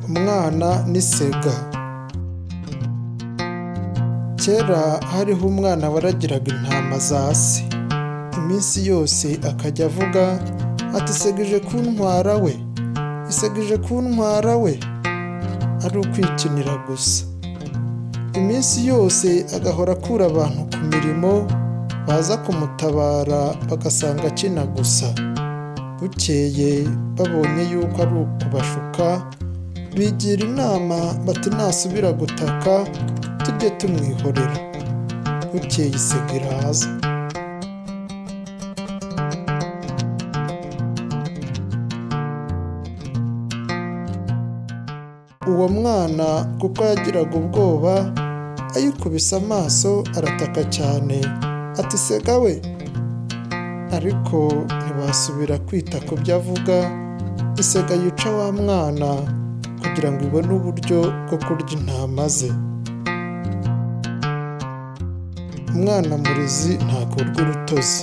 Umwana n'isega. Kera hariho umwana waragiraga intama za se. Iminsi yose akajya avuga ati: "Isega ije kuntwara we, isega ije kuntwara we!" Ari ukwikinira gusa. Iminsi yose agahora akura abantu ku mirimo, baza kumutabara bagasanga akina gusa. Bukeye babonye yuko ari ukubashuka, bigira inama bati: "Nasubira gutaka tujye tumwihorera." Bukeye isega iraza. Uwo mwana kuko yagiraga ubwoba, ayikubise amaso arataka cyane ati: "Sega we!" Ariko ntibasubira kwita ku byo avuga, isega yica wa mwana kugira ngo ibone uburyo bwo kurya intama ze. Umwana murizi ntakurwa urutozi.